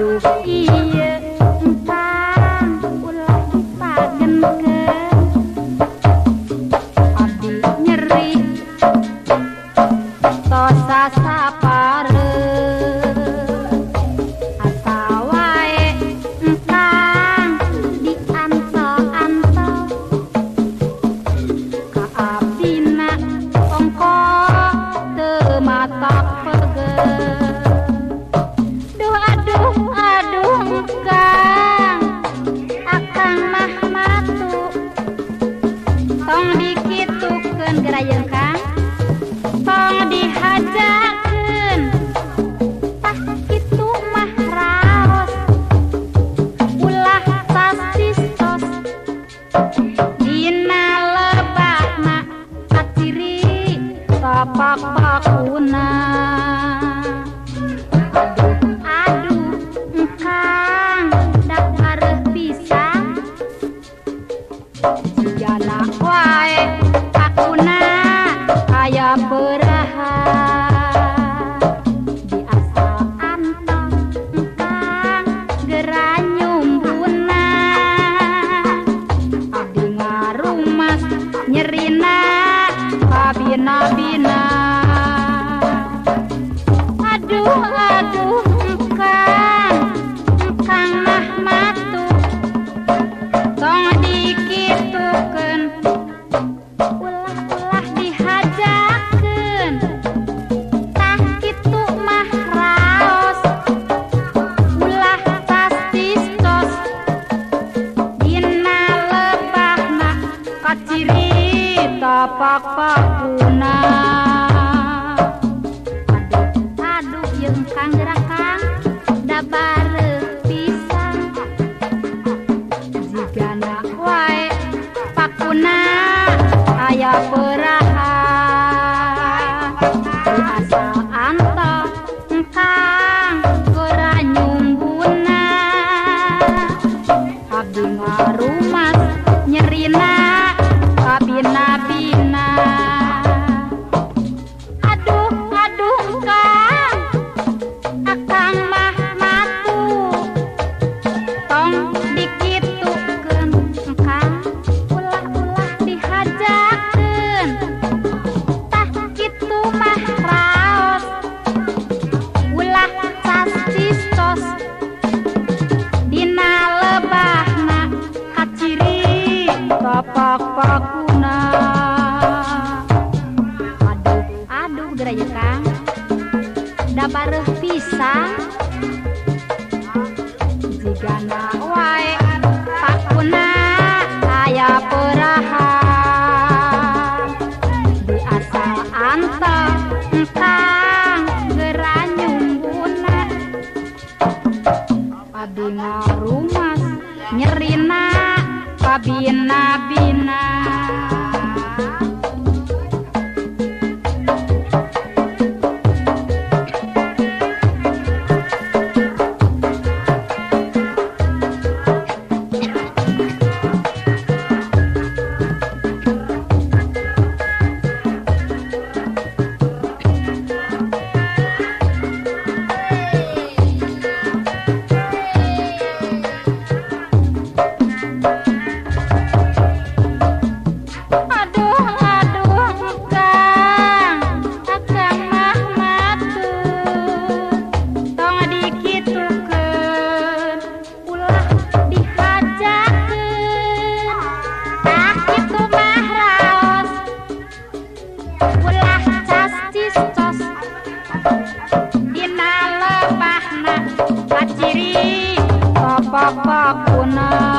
Aduh ieu engkang ulah dipagenkeun abdi nyeri tos sasapareun asa wae engkang dianto-anto ka abdina ongko teu matak pegel. Aduh kang, akang mah matu tong dikitukeun gerayeun kang, tong dihajakeun tah kitu mah raos ulah sasistos dina lebahna kaciri tapak pakuna. Kang dak bareuh pisang jigana wae akuna aya peraha diasa anto kang gera nyumbuna abdi ngarumas nyerina kabina-bina. Aduh aduh kang, kang mah matu tong dikitukeun ulah-ulah dihajakeun tah kitu mah raos ulah tastistos dina lebahna kaciri tapak pakuna. Aduh aduh ieu kang geura kang da bareuh pisang jigana wae pakuna aya peraha asa anto engkang gera nyumbuna abdi ngarumas nyerina kabina-bina. Aduh aduh kang, akang mah matu tong dikitukeun kang, ulah-ulah dihajakeun tah kitu mah raos ulah sasistos dina lebahna kaciri tapak pakuna. Aduh aduh geura ye kang, da bareuh pisang jigana wae pakuna aya peraha diasa anto engkang gera nyumbuna abdi ngarumas nyerina kabina-bina. Aduh aduh kang, akang mah matu tong dikitukeun ulah dihajakeun tah kitu mah raos ulah cascistos dina lebahna kaciri tapak pakuna.